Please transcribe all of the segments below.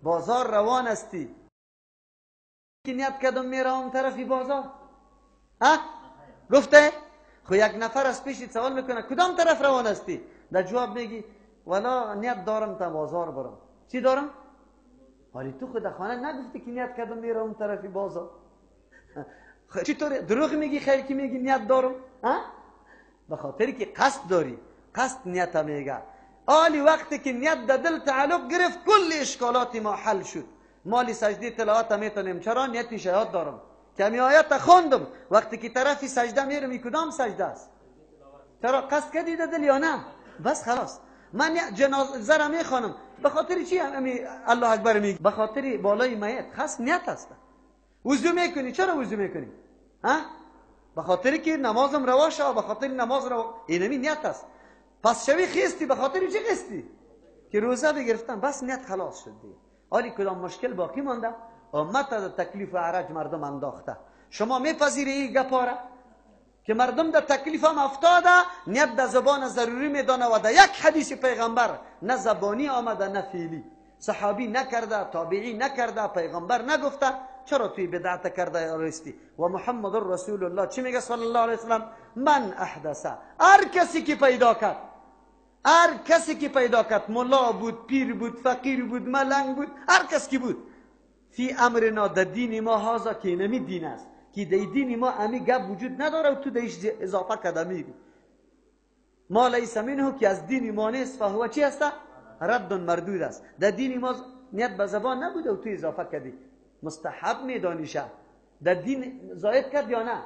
بازار روان هستی که نیت کردم میروم طرفی بازار، ها گفته؟ خو یک نفر از پیشت سوال میکنه کدام طرف روان هستی؟ در جواب میگی والا نیت دارم تا بازار برم. چی دارم؟ ولی تو خود خانه نگفتی که نیت کردم میروم طرفی بازار. چطور دروغ میگی؟ خیر که میگی نیت دارم، ها؟ به خاطر که قصد داری، قصد نیت میگه. آلی وقتی که نیت در دل تعلق گرفت کل اشکالات ما حل شد. مالی سجده تلاوت میتونیم، چرا؟ نیتی شهاد دارم، کمی آیت خوندم. وقتی که طرفی سجده میرم کدام سجده است؟ چرا قصد کردی در دل یا نه؟ بس خلاص. من جنازه را میخوانم به خاطر چی الله اکبر میگی؟ به خاطر بالای میت. خاص نیت است. وضو میکنی، چرا وضو میکنی؟ ها؟ به خاطر که نمازم روا شود، به خاطر نماز روا، اینمی نیت است. پس شوی خیستی به خاطر چی خیستی؟ که روزه بگرفتم، بس نیت خلاص شد دیگه. حالی کدام مشکل باقی مانده؟ امت در تکلیف و عرج مردم انداخته. شما میپذیری این گپاره که مردم در تکلیف هم افتاده، نیت در زبان ضروری میدانه و در یک حدیث پیغمبر نه زبانی آمده نه فعلی، صحابی نکرده، تابعی نکرده، پیغمبر نگفته، چرا توی بدعت کرده رستی؟ و محمد رسول الله چی میگه صلی الله علیه وسلم؟ من احدث، هر کسی که پیدا کرد، هر کسی که پیدا کرد، ملا بود، پیر بود، فقیر بود، ملنگ بود، هر کس که بود، فی امرنا، در دین ما هازا که نمی دین است، که در دین ما امی گپ وجود نداره و تو دیش اضافه کرده میگی ما لیس منه، که از دین ما نیست، فهو چی است؟ رد مردود است. در دین ما نیت به زبان نبوده و تو اضافه کردی، مستحب میدانیشه. در دین زاید کرد یا نه؟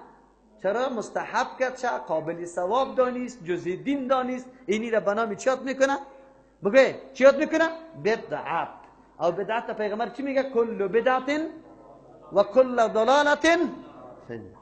چرا مستحب کرد؟ چه قابل ثواب دانیست، جز دین دانیست. اینی را به نام چیات میکنه؟ بگه چیات میکنه؟ بدعت. او بدعت پیغمبر چی میگه؟ کل بدعت و کل ضلالت فی النار.